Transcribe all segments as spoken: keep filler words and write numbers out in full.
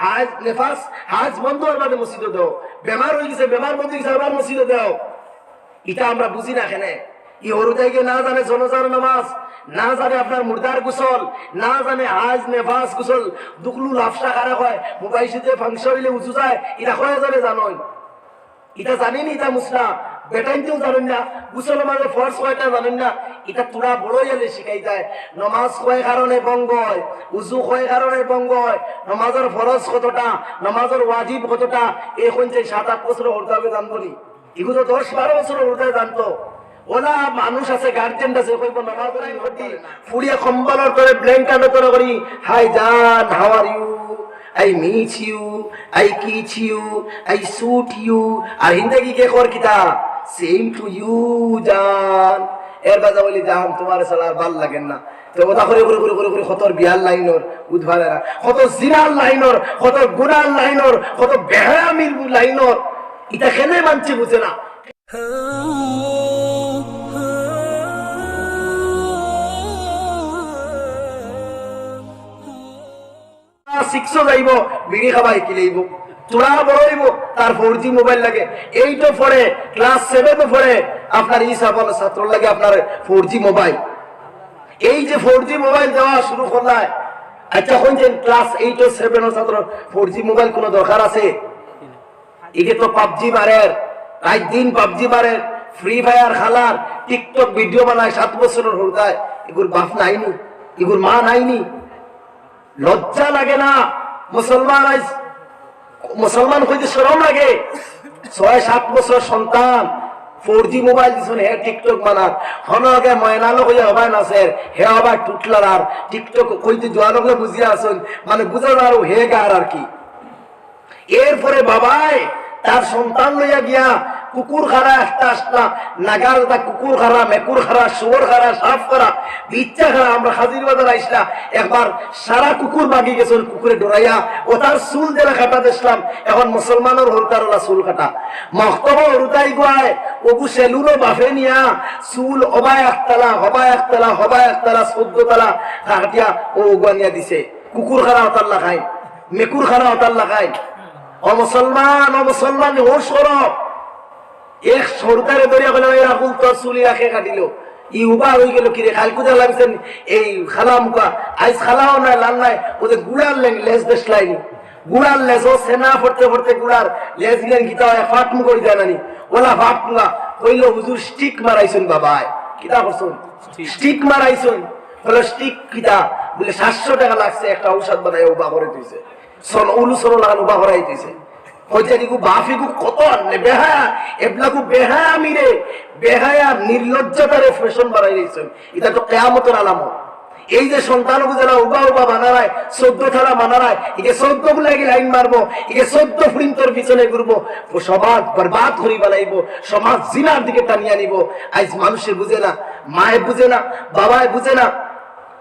হাজ নেফাস, হাজ বন্ধ অওয়ার বাদে মসজিদো দেও, বেমার অইগেছে, বেমার বন্ধ অইগেছে, আবার মসজিদো দেও। ইটা আমরা বুঝি না কেনে? ই হুরুতাইগে না জানে জনাজার নামাজ, না জানে আপনার মুর্দার গোসল, না জানে হাজ নেফাস গোসল, দুকলু লাফসা কারে কয়, মুবাইশিতে ফাংশা অইলে উজু যায়, ইটা কয় জানে জানইন? ইটা জানইন নি, ইটা মুসলা বেটাইন্তেও জানইন না, গোসলর মাঝে ফরজ কয়টা জানইন না। ইটা থুড়া বড় অইলে শিখাই যায়। নামাজ কয় কারণে ভঙ্গ অয়, উজু কয় কারণে ভঙ্গ অয়, নামাজর ফরজ কতটা, নামাজর ওয়াজিব কতটা, অখন যে সাত আট বছরর হুরুতাইগে জানবো নি? ইগু তো দশ বারো বছরর হুরুতাইয়ে জানতো। অলা মানুষ আছে, গার্জেন আছে, কইবো নামাজ পড়ি পড়ি, ফুড়িয়ে কম্বলর তলে, ব্ল্যাঙ্কেটর তলে করি, "Hi জান, how are you? I miss you, I kiss you, I shoot you।" আর হিন্দি কি কে কর কিতা? "Same to you জান।" এর বাদে বলি, "জান, তুমারে ছাড়া আর ভালা লাগের না।" তো ওটা করে, করে, করে, করে, করে কতর বিয়ার লাইনর উদ্ধার না, কত জিনার লাইনর, কত গুনার লাইনর, কত বেহায়ামির লাইনর। ইটা কেনে মানষে বুঝে না। সিক্সো যাইবো, বিড়ি খাবা হিকিলাইবো, থুড়া বড় অইবো, তার ফোর জি মোবাইল লাগে। এইটো পড়ে, ক্লাস সেভেনো পড়ে, আপনার ই সাবল ছাত্রর লাগে আপনার ফোর জি মোবাইল। এই যে ফোর জি মোবাইল দেওয়া শুরু করলায়, আচ্ছা, কইন যে ক্লাস এইট ও সেভেনর ছাত্রর ফোর জি মোবাইল কোনো দরকার আছে? ইগে তো পাবজি মারের, রাইত দিন পাবজি মারের, ফ্রি ফায়ার খেলার, টিকটক ভিডিও বানায়, সাত বছরর হুরুতায়। ইগুর বাপ নাই নি? ইগুর মা নাই নি? লজ্জা লাগে না? মুসলমান আইজ, মুসলমান কইতে শরম লাগে। ছয় সাত বছর সন্তান, ফোর জি মোবাইল দিছইন, হে টিকটক বানার। হনো আগে ময়নালো কইয়া হবায় নাচের, হে হবায় টুটলার, আর টিকটক কইতে জোয়ান অকলে বুঝিয়া আছইন, মানে বুঝা যার হে গার আর কি। এরপরে বাবায় তার সন্তান লইয়া গিয়া কুকুর খারা একটা আসলা, নাগাল তা কুকুর খারা, মেকুর খারা, শুয়োর খারা, সাপ খারা, বিচ্ছা খারা, আমরা হাজির বাজার আইসলা, একবার সারা কুকুর ভাগি গেছইন, কুকুরে ডরাইয়া, ও তার চুল দেলা কাটা দেখলাম, এখন মুসলমানর হুরুতার অলা চুল কাটা। মক্তব হুরুতাই গুয়ায়, ওগু সেলুনো বাফে নিয়া, চুল অবায় একতলা, হবায় একতলা, হবায় একতলা, চৌদ্দ তলা, কাটিয়া ও ওগুয়া নিয়া দিছে। কুকুর খারা হতার লাখাইন, মেকুর খারা হতার লাখাইন। ও মুসলমান, ও মুসলমান, হুশ করো। এক হুরুতারে ধরিয়া কইলা, "এই রাহুল, তোর চুল ইলা কে কাটিলো?" ই উবা অইগেলো কিরে, কাইলকু দেখলাম এই খালা মুখা, আইজ খালাও নাই, লাল নাই, ও যে গুড়ার লে-, লেজ দেখলায়নি। গুড়ার লেজ, ও সেনা পড়তে পড়তে গুড়ার লেজ গিলান কিতা অয়, ফাটমু করি যায় না নি? ওলা ফাটমুগা। কইলো, "হুজুর, স্টিক মারাইছইন বাবায়।" কিতা করছইন? স্টিক মারাইছইন। বলে, "স্টিক কিতা?" বলে, "সাতশো টেকা লাগছে, একটা ঔষধ বানাইয়া উবা করে দিছে।" সন, উলু সন লাগান উবা করাই দিছে। কইছে, "ইগু বাফ, ইগু কত আনলে বেহায়া, এবলাগু বেহায়ামিরে, বেহায়া নির্লজ্জতারে ফ্যাশন বানাই দিছইন। ইটা তো কিয়ামতর আলামত।" এই যে সন্তান বুঝেলা উবা উবা বানারায়, চৌদ্দ থালা বানারায়, ইগে চৌদ্দ গুলা ইগে লাইন মারবো, ইগে চৌদ্দ ফুরিন্তর পিছনে ঘুরবো, ও সমাজ বরবাদ করি বানাইবো, সমাজ জিনার দিকে টানিয়া নিবো। আইজ মানুষে বুঝে না, মায়ে বুঝে না, বাবায় বুঝে না,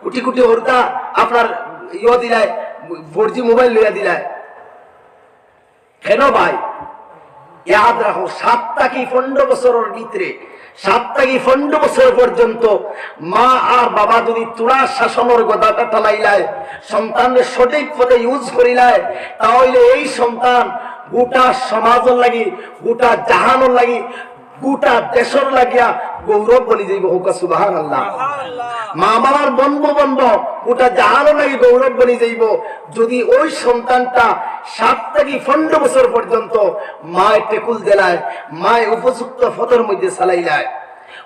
কুটি কুটি হুরুতা আপনার ইয়ো দিলায়, ফোর জি মোবাইল লইয়া দিলায়। কেন ভাই? ইয়াদ রাখো, সাত থাকি পনেরো বছরর ভিতরে, সাত থাকি পনেরো বছর পর্যন্ত মা আর বাবা যদি থুড়া শাসনর গদাটা টালাইলায়, সন্তানরে সঠিক পথে ইউজ করিলায়, তাহলে এই সন্তান গোটা সমাজর লাগি, গোটা জাহানর লাগি, গোটা দেশর লাগিয়া গৌরব বনি যাইবো। কউক্কা সুবহানাল্লাহ। মা বাবার বনবো বনবো, গোটা জাহানর লাগি গৌরব বনি যাইবো। যদি ওই সন্তানটা সাত থাকি পনেরো বছর পর্যন্ত মায় টেকুল দেলায়, মায় উপযুক্ত পথর মধ্যে চালাইলায়।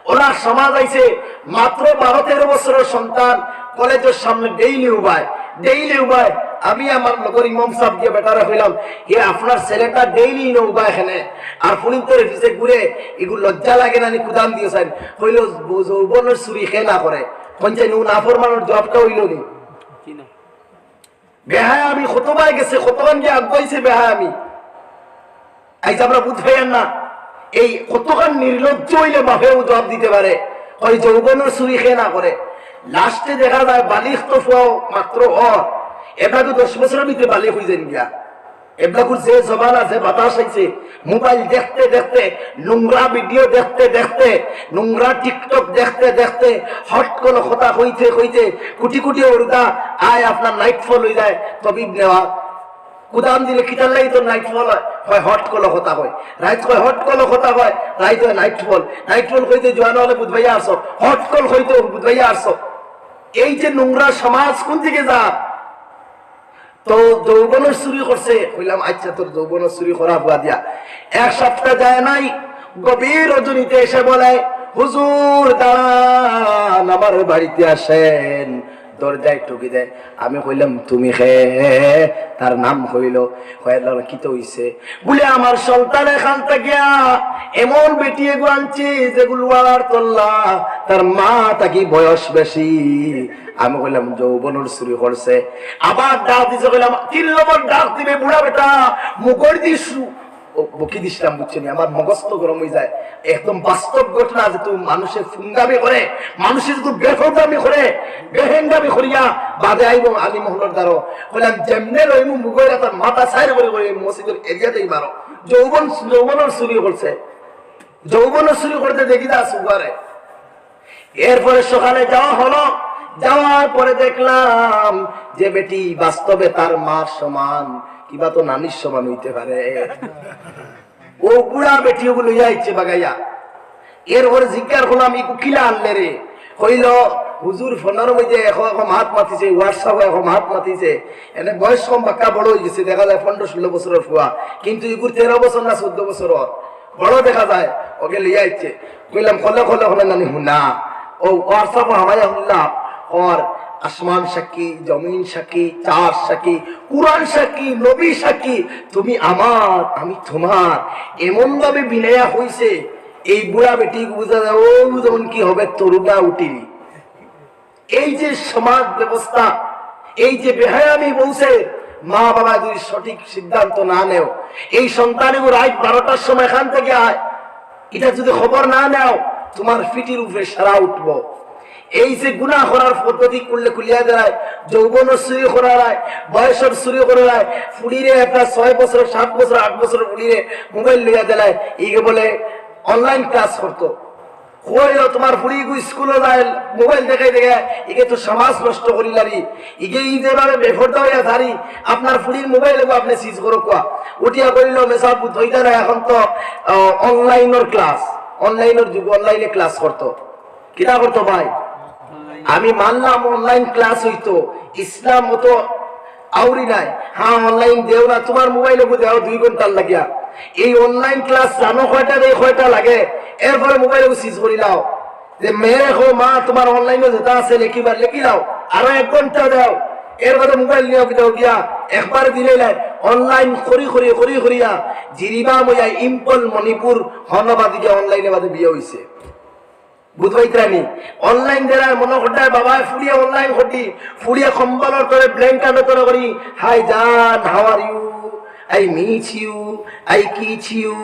ওরা সমাজ আইছে, মাত্র বারো তেরো বছরর সন্তান কলেজর সামনে ডেইলি উবায়, ডেইলি উবায়। আমি আমার লগর ইমাম সাব গিয়া বেটারে কইলাম, "এ আপনার ছেলেটা ডেইলি ইনো উবায় কেনে, আর ফুরিন্তর পিছে ঘুরে, ইগু লজ্জা লাগে না নি, কুদান দিও চাইন।" কইলো, "যৌবনর চুরি কে না করে।" কইন চাইন, ও নাফরমানর জবাবটা অইলো নি? বেহায়ামি কতবায় গেছে, কতখান গিয়া আগুয়াইছে বেহায়ামি। আইজ আমরা বুঝ পাইয়ার না, এই কতখান নির্লজ্জ অইলে বাফেও জবাব দিতে পারে, কয়, "যৌবনর চুরি কে না করে।" লাস্টে দেখা যায় বালিগ তো ফুয়াও মাত্র অর, এবার তো দশ বছরর ভিতরে বালিগ অই যাইন গিয়া। এবলাগুর যে জমানা, যে বাতাস আইছে, মোবাইল দেখতে দেখতে, নোংরা ভিডিও দেখতে দেখতে, নোংরা টিকটক দেখতে দেখতে, হট কোনো কথা কইতে কইতে, কুটি কুটি হুরুতা আয় আপনার নাইট ফল অই যায়, তবিব নেওয়া। কুদাম দিলে কিতার লাগি তোর নাইট ফল অয়? কয় হট কল কথা কয়। রাইত কয় হট কল কথা কয়, রাইত অয় নাইট ফল। নাইট ফল কইতে জোয়ান অকলে বুঝবাইয়া আরছো, হট কল কইতে বুঝবাইয়া আরছো। এই যে নোংরা সমাজ কুন দিকে যার? তো যৌবনর চুরি করছে, কইলাম, "আইচ্ছা, তোর যৌবনর চুরি করা বাদ দিয়া।" এক সপ্তাহ যায় নাই, গভীর রজনীতে এসে বলে, "হুজুর, দাঁড়ান, আমার বাড়িতে আসেন।" দরজায় টুকি দেয়। আমি কইলাম, "তুমি কে?" তার নাম কইলো। কইলাম, "কিতা অইছে?" বুলে, "আমার সন্তানে খান থাকিয়া এমন বেটি এগু আনছি, যেগু লুয়ার তল্লা, তার মা থাকি বয়স বেশি।" আমি কইলাম, "যৌবনর চুরি করছে।" আবার ডাক দিছে, কইলাম, তিন নম্বর ডাক দিবে বুড়া বেটা, মুখর দি শু-, ও, বকি দিছিলাম, বুঝছো নি? আমার মগজ তো গরম অই যায়। একদম বাস্তব ঘটনা, যে তুমি মানুষে ফুঙ্গামি করে, মানুষে যদি বেফরদামি করে, বেহেঙ্গামি করিয়া বাদে আইব আলী মহলর দ্বারো। কইলাম, "যেমনে লইমু মুগইরা তার মাথা সাইর করে করে মসজিদর এরিয়াতেই মারো।" যৌবন, যৌবনর চুরি করছে, যৌবনর চুরি করতে দেখি দা সুগারে। এরপরে সকালে যাওয়া হলো, যাওয়ার পরে দেখলাম যে বেটি বাস্তবে তার মার সমান, কিবা তো নানির সমান অইতে পারে। ও বুড়া বেটি ওগু লইয়া আইছে বাগাইয়া। এরপরে জিজ্ঞার করলাম, "ইগু কিলা আনলে রে?" কইল, "হুজুর ফোনর মধ্যে এখন এখন মাত মাতিছে, WhatsApp-ও এখন মাত মাতিছে, এনে বয়স কম বাক্কা বড় অই গেছে, দেখা যায় পনেরো ষোলো বছরর ফুয়া, কিন্তু ইগুর তেরো বছর না চৌদ্দ বছর অর, বড় দেখা যায়, ওকে লইয়া আইছে।" কইলাম, "খলে খলে খলে নানি হুনা।" ও WhatsApp-ও হামাইয়া হুনলাম, ওর আসমান সাক্ষী, জমিন সাক্ষী, চাঁদ সাক্ষী, কুরআন সাক্ষী, নবী সাক্ষী, "তুমি আমার, আমি তোমার।" এমন ভাবে বিনয়া হইছে, এই বুড়া বেটি বুঝা যায়, ও যেমন কি হবে, তরুণা উঠিল। এই যে সমাজ ব্যবস্থা, এই যে বেহায়ামি বলছে, মা বাবা যদি সঠিক সিদ্ধান্ত না নেও, এই সন্তানগু রাত বারোটার সময় খান থেকে আয়, এটা যদি খবর না নেও, তোমার ফিটির উপরে সারা উঠবো। এই যে গুনাহ করার পদ্ধতি করলে খুলিয়া দেয়, যৌবনর চুরি করা যায়, বয়সর চুরি করা যায়, ফুড়িরে একটা ছয় বছর, সাত বছর, আট বছর ফুড়িরে মোবাইল লইয়া দিলায়, ইগে বলে অনলাইন ক্লাস করতো। কইও তোমার ফুড়ি গু স্কুলো যায়, মোবাইল দেখাই দেখে, ইগে তো সমাজ নষ্ট করিলারি, ইগে ই যেভাবে বেফর্দা হইয়া থারি, আপনার ফুড়ির মোবাইল এগু আপনি সিজ করো কুয়া। উঠিয়া কইল, "মেসাব বুঝইতা না, এখন তো, আহ, অনলাইনর ক্লাস, অনলাইনর যুগ, অনলাইনে ক্লাস করতো।" কিতা করতো ভাই? আমি মানলাম অনলাইন ক্লাস হইতো, ইসলাম অতো আউরি নাই। হ্যাঁ, অনলাইন দেও না, তোমার মোবাইল এগু দেও দুই ঘন্টার লাগিয়া। এই অনলাইন ক্লাস জানো কয়টা রে, কয়টা লাগে? এরপরে মোবাইল এগু সিজ করিলাও। যে মেয়ে হো মা, তোমার অনলাইনে যেটা আছে লেখিবার, লেখিলাও, আরো এক ঘন্টা দাও। এর বাদে মোবাইল নিয়ে দাও গিয়া, একবার দিলে নাই। অনলাইন করি করি করি করিয়া জিরিবাম অইয়া ইম্ফল মণিপুর হনবাদিকে অনলাইনে বাদে বিয়া হইছে। বুঝবাইত্রানি? অনলাইন দেরায় মনো করতায় বাবায় ফুড়িয়ে অনলাইন করতি, ফুড়িয়ে কম্বলর তরে, ব্ল্যাঙ্কেটর তরে করি, "Hi জান, how are you? I miss you, I kiss you,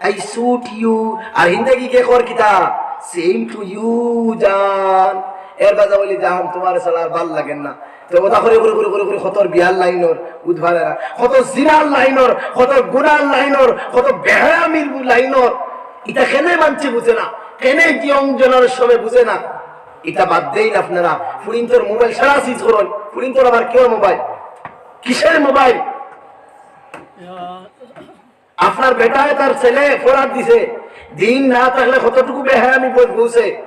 I shoot you।" আর হিন্দি কি কে কর কিতা? "Same to you জান।" এর বাদে বলি, "জান, তোমার ছাড়া আর ভাল লাগে না।" তো ওটা করে করে করে করে করে কত বিয়ার লাইনর উদ্ভাবনা, কত জিনার লাইনর, কত গুনার লাইনর, কত বেহায়ামির লাইনর। এটা কেনে মানছে বুঝে না, কেনে young generation বুঝে না। এটা বাদ দেইন আপনারা। ফুড়িন্তর মোবাইল সারা সিজ করুন। ফুড়িন্তর আবার কেউ মোবাইল, কিসের মোবাইল? আপনার বেটায় তার ছেলে ফরাদ দিছে, দিন না থাকলে কতটুকু বেহায়ামি বুঝ-, বুঝে।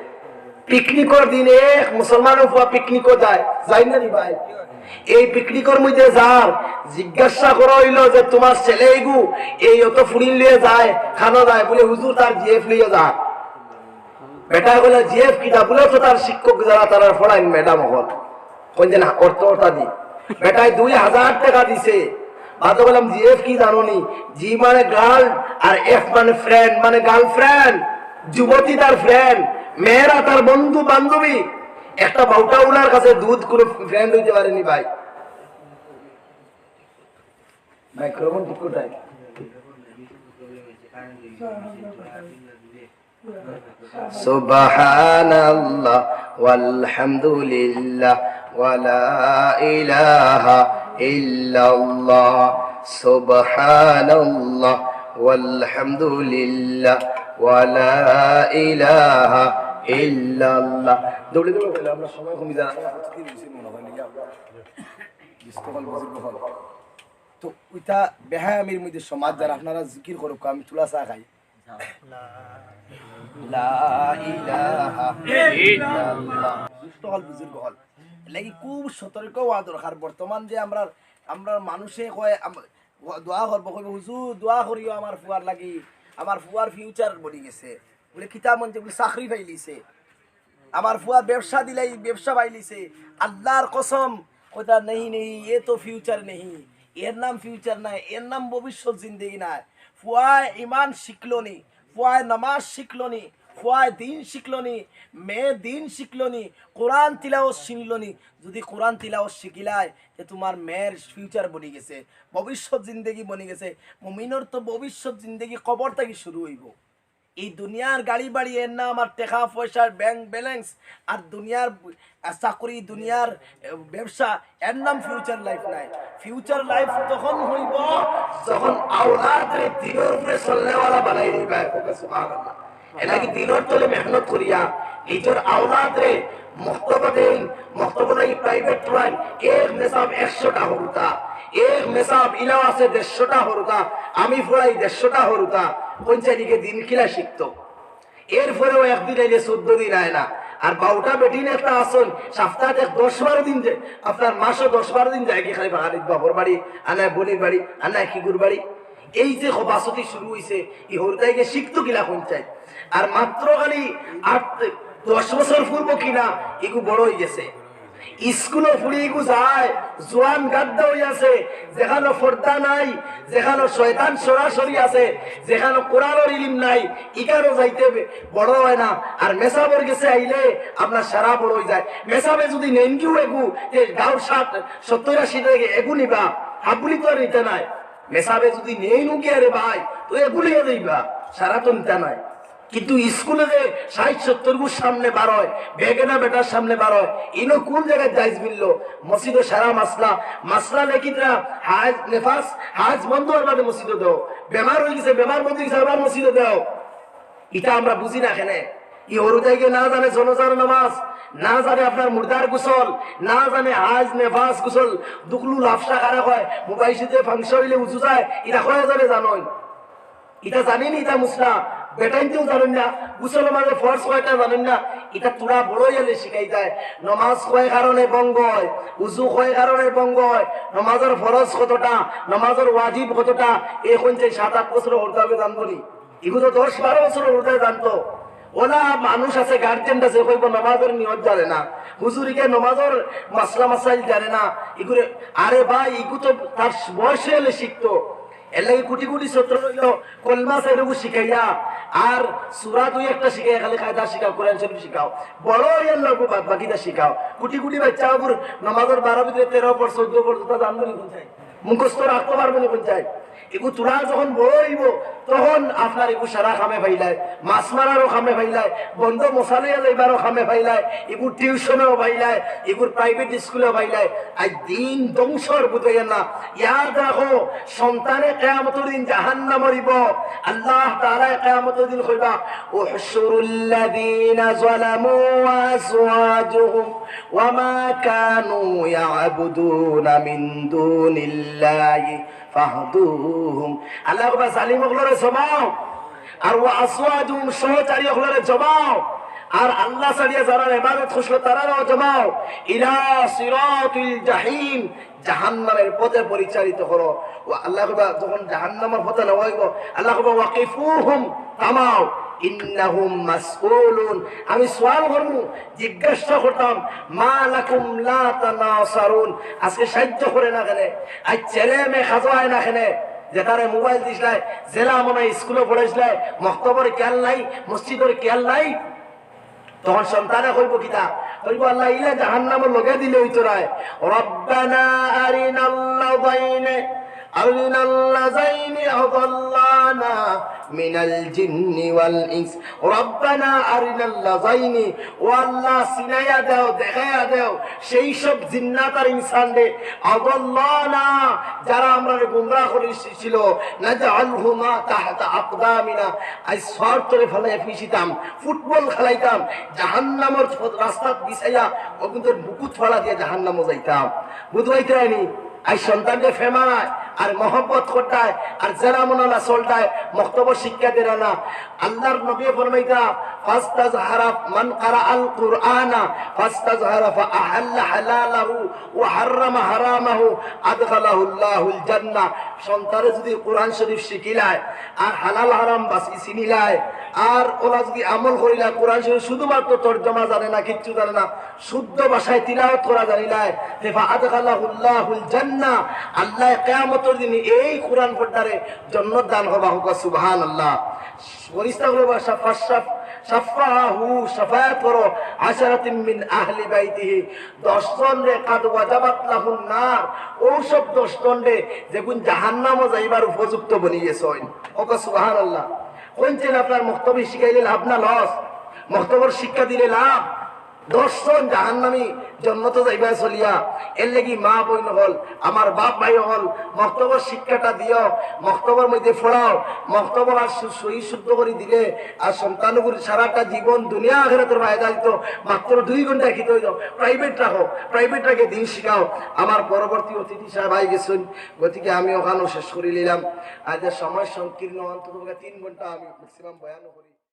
পিকনিকর দিনে এক মুসলমানর ফুয়া পিকনিকো যায়, যায় না নি ভাই? এই পিকনিকর মধ্যে যার জিজ্ঞাসা করা হইল যে, "তোমার ছেলে এগু এই অত ফুড়িন লিয়ে যায়, খানো যায়?" বলে, "হুজুর, তার জিএফ লিয়ে যায়।" বেটায় কইলা, "জিএফ কিতা?" বলে, "তো তার শিক্ষক যারা, তারা ফড়াইন ম্যাডাম অকল।" কইন যে, "না, অর্থ অর্থা দি।" বেটায় দুই হাজার টাকা দিছে। বাদে বললাম, "জিএফ কি জানো নি?" জি মানে গার্ল, আর এফ মানে ফ্রেন্ড, মানে গার্লফ্রেন্ড। যুবতী তার ফ্রেন্ড, মেয়েরা তার বন্ধু বান্ধবী। একটা বাউটা উলার কাছে দুধ কোনো ফ্রেন্ড হইতে পারেনি ভাই। মাইক্রোফোন ঠিক কোথায়? সুবহানাল্লাহ ওয়ালহামদুলিল্লাহ ওয়ালা ইলাহা ইল্লাল্লাহ। সুবহানাল্লাহ ওয়ালহামদুলিল্লাহ ওয়ালা ইলাহা ইল্লাল্লাহ। দৌড়ে দৌড়ে বলে, আমরা সময় কমে যারা তো ওইটা বেহায়ামির মধ্যে সমাজ, যারা আপনারা জিকির করুক, আমি তুলা চা খাই। লা ইলাহা ইল্লাল্লাহ। দুষ্ট হল, বুজুর্গ হল, লাগি খুব সতর্ক হওয়া দরকার। বর্তমান যে আমরা, আমরা মানুষে কয়, আম-, দোয়া করবো, কইবো, "হুজুর, দোয়া করিও আমার ফুয়ার লাগি, আমার ফুয়ার ফিউচার বনি গেছে।" বলে, "কিতা মন চায়?" বলে, "চাকরি পাইলিছে।" আমার ফুয়া ব্যবসা দিলাই, ব্যবসা পাইলিছে। আল্লাহর কসম, কথা নেই নেই, এ তো ফিউচার নেই। এর নাম ফিউচার নাই, এর নাম ভবিষ্যৎ জিন্দেগি নাই। ফুয়ায় ইমান শিখলো নি, ফুয়ায় নামাজ শিখলো নি, ফুয়ায় দিন শিখলো নি, মেয়ে দিন শিখলো নি, কোরআন তিলাওয়াত শিখলো নি। যদি কোরআন তিলাওয়াত শিখিলায়, তে তোমার মেয়ের ফিউচার বনি গেছে, ভবিষ্যৎ জিন্দেগি বনি গেছে। মুমিনর তো ভবিষ্যৎ জিন্দেগি কবর থাকি শুরু হইব। এই দুনিয়ার গাড়ি বাড়ি এর নাম, আর টেকা পয়সার ব্যাংক ব্যালেন্স, আর দুনিয়ার, আহ, চাকরি, দুনিয়ার, আহ, ব্যবসা, এর নাম ফিউচার লাইফ নাই। ফিউচার লাইফ তখন হইব যখন আওলাদরে দিনর উপরে চলনেওয়ালা বানাই দিবা। সুবহানাল্লাহ। এর লাগি দিনর তলে মেহনত করিয়া নিজর আওলাদরে মক্তব দেইন, মক্তব দেইন প্রাইভেট পড়াইন, এক মেসাব একশোটা হরুতা, এক মেসাব ইলাও আছে দেড়শোটা হরুতা, আমি পড়াই দেড়শোটা হরুতা, কোন চাইদিকে দিন কিলা শিখতো। এরপরেও একদিন আইলে চোদ্দ দিন আয় না। আর বারোটা বেটিন একটা আসন, সপ্তাহে এক দশ বারো দিন যে, আপনার মাসও দশ বারো দিন যায় কি খালি বাড়ির বাপর বাড়ি, আনায় বোনের বাড়ি, আনায় কিগুর বাড়ি। এই যে খবাসতি শুরু হইছে, এই হরুতাইগে শিখতো কিলা কোন চাই। আর মাত্র খালি আট, দশ বছর পূর্ব কিনা, এগু বড় হয়ে গেছে। স্কুলো ফুড়ি এগু যায়, জোয়ান গাদ্দা হয়ে আছে, যেখানো পর্দা নাই, যেখানো শয়তান সরাসরি আছে, যেখানো কোরআনর ইলিম নাই, ইকানো যাইতে বে-, বড় হয় না। আর মেসাবর গেছে আইলে আপনার সারা বড় হয়ে যায়। মেসাবে যদি নেন কিউ এগু, তে গাঁওর ষাট, সত্তর আশি টাকা এগু নিবা, হাবুলি তো আর নিতে নাই। মেসাবে যদি নেই নুকি আরে ভাই, তো এগু নিয়ে যাইবা, সারা তো নিতে নাই। কিন্তু স্কুলে যে ষাট সত্তর গুর সামনে বার হয়, বেগেনা বেটার সামনে বার হয়, ইনো কোন জায়গায় জাইজ মিললো? মসজিদে সারা মাসলা, মাসলা লেখিতরা হাজ নেফাস, হাজ বন্ধ হওয়ার বাদে মসজিদে দেও, বেমার হয়ে গেছে, বেমার বন্ধ হয়ে গেছে, আবার মসজিদে দেও। এটা আমরা বুঝি না কেনে। ই হরুতাইগে না জানে জনাজার নামাজ, না জানে আপনার মুর্দার গোসল, না জানে হাজ নেফাস গোসল, দুকলু লাফসা খারা হয়, মোবাইল সিতে ফাংশন হইলে উজু যায়, এটা কয়া যাবে জানোই। ইটা জানিনি, ইটা মুসলা বেটাইনতেও জানেন না, গোসল মাঝে ফরজ কয়টা জানেন না। ইটা তোরা বড় হইলে শিখাই যায়। নমাজ কয় কারণে ভঙ্গ হয়, উজু কয় কারণে ভঙ্গ হয়, নমাজর ফরজ কতটা, নমাজর ওয়াজিব কতটা, এখন যে সাত আট বছর হরতাবে জানবো নি। এগুলো দশ বারো বছর হরতায় জানতো। ওলা মানুষ আছে, গার্জেন আছে, কইব নমাজর নিয়ত জানে না, হুজুরিকে নমাজর মাসলা মাসাইল জানে না। এগুলো, আরে ভাই, এগু তো তার বয়সে এলে শিখতো। এর লাগি কোটি কোটি ছাত্র রইল, কলমা চাইরগু শিখাইয়া, আর সূরা দুই একটা শিখাইয়া, খালি কায়দা শিখাও, কোরআন শরীফ শিখাও, বড় হইয়ার লাগু বাদ বাকিটা শিখাও। কোটি কোটি বাচ্চা ওগুর নমাজর বারো ভিতরে তেরো পর, চোদ্দ পর, যেটা জানবো নি কোন চাই, মুখস্থ রাখতে পারবো নি কোন চাই। এগু তোরা যখন বড় হইব, তখন আপনার এগু সারা খামে পাইলায়, মাছ মারারও খামে পাইলায়, বন্ধ মশালিয়া লইবারও খামে পাইলায়, এগুর টিউশনেও পাইলায়, এগুর প্রাইভেট স্কুলেও পাইলায়। আজ দিন ধ্বংসর বুঝাইয়া না, ইয়াদ রাখো, সন্তানে কিয়ামতর দিন জাহান্নামো নিব। আল্লাহ তাআলা কিয়ামতর দিন কইবা, "উহশুরুল্লাযীনা যালামু ওয়া আজওয়াজাহুম ওয়া মা কানু ইয়াবুদুনা মিন দুনিল্লাহি ফাহদুহুম।" আল্লাহ কইবা, "জালিম অকলরে জমাও, আর ওয়া আজওয়াজাহুম, সহচারী অকলরে জমাও, আর আল্লাহ ছাড়িয়া যারার ইবাদত করছিল তারারেও জমাও, ইলা সিরাতিল জাহিম, জাহান্নামের পথে পরিচালিত করো।" ও আল্লাহ কইবা, যখন জাহান্নামের পথে নেওয়া হইব, আল্লাহ কইবা, "ওয়াকিফুহুম, থামাও, ইন্নাহুম মাসউলুন।" আমি সওয়াল করমু, জিজ্ঞাসা করতাম, "মা লাকুম লা তানাসারুন?" আজকে সাহায্য করে না কেনে? আজ ছেলে মেয়ে খাজা হয় না কেনে? যে তারে মোবাইল দিছলায়, জেলা মনে হয় স্কুলে পড়াইছলায়, মক্তবর খেয়াল নাই, মসজিদর খেয়াল নাই। তখন সন্তানে কইব কিতা? কইব, "আল্লাহ, ইলা জাহান্নামর লগে দিলে হইতো রায়।" রব্বানা আরিনাল্লাযাইনে, আরিনাল্লাযাইনে আদাল্লানা মিনাল জিন্নি ওয়াল ইনস। রব্বানা আরিনাল্লাযাইনে, ও আল্লাহ, চিনাইয়া দেও, দেখাইয়া দেও সেই সব জিন্নাত আর ইনসানরে, আদাল্লানা, যারা আমরারে গুমরাহ করেছিল, নাজআলহুমা তাহতা আকদামিনা, আজ সর তলে ফালাইয়া ফিসিতাম, ফুটবল খেলাইতাম, জাহান্নামর রাস্তাত বিছাইয়া অগুনতর বুকুত ফালা দিয়া জাহান্নামো যাইতাম। বুঝবাইতে আইনি? আর সন্তানরে ফেমানায়, আর মহব্বত করতায়, আর জেলা মনালা চলতায়, মক্তবর শিক্ষা দেরা না। আল্লাহর নবী ফরমাইতা, "ফাস্তাজহারা মান কারাআল কুরআনা, ফাস্তাজহারা ফা আহাল্লা হালালাহু ওয়া হাররামা হারামাহু, আদখালাহুল্লাহুল জান্নাহ।" সন্তানে যদি কোরআন শরীফ শিখিলায়, আর হালাল হারাম বাছি চিনিলায়, আর ওলা যদি আমল করিলায়, কোরআন শরীফ শুধুমাত্র তর্জমা জানে না, কিচ্ছু জানে না, শুদ্ধ ভাষায় তিলাওয়াত করা জানিলায়, তে ফাআদখালাহুল্লাহুল জান্নাহ, আল্লাহ কিয়ামতর দিনে এই কোরআন পড়তারে জন্নত দান করবা। হোক সুবহানাল্লাহ। ফেরেশতা গুলো বা শাফা-, শাফ-, শাফাআহু, শাফায়াত করো, আশারাতিন মিন আহলি বাইতিহি, দশ জনরে কাদ ওয়াজাবাত লাহুন নার, ও সব দশ জনরে যেগুন জাহান্নামো যাইবার উপযুক্ত বনি গেছইন। হোক সুবহানাল্লাহ। কোন চেন আপনার মক্তবে শিখাইলে লাভ না লস? মক্তবর শিক্ষা দিলে লাভ? দশ জন জাহান্নামী জন্নতো যাইবা চলিয়া। এর লাগি মা বইন হকল, আমার বাপ ভাই হকল, মক্তবর শিক্ষাটা দিও, মক্তবর মধ্যে পড়াও, মক্তবর আর সু-, সহি শুদ্ধ করি দিলে আর সন্তানগুলি সারাটা জীবন দুনিয়া আখেরাতর ফায়দা দিত। মাত্র দুই ঘন্টা কিতা অইল, প্রাইভেট রাখো, প্রাইভেট রাখে দিন শিখাও। আমার পরবর্তী অতিথি সাহেব আই গেছইন, গতিকে আমি ওখানেও শেষ করি নিলাম। আজ সময় সংকীর্ণ, অন্তত তিন ঘন্টা আমি ম্যাক্সিমাম বয়ান করি।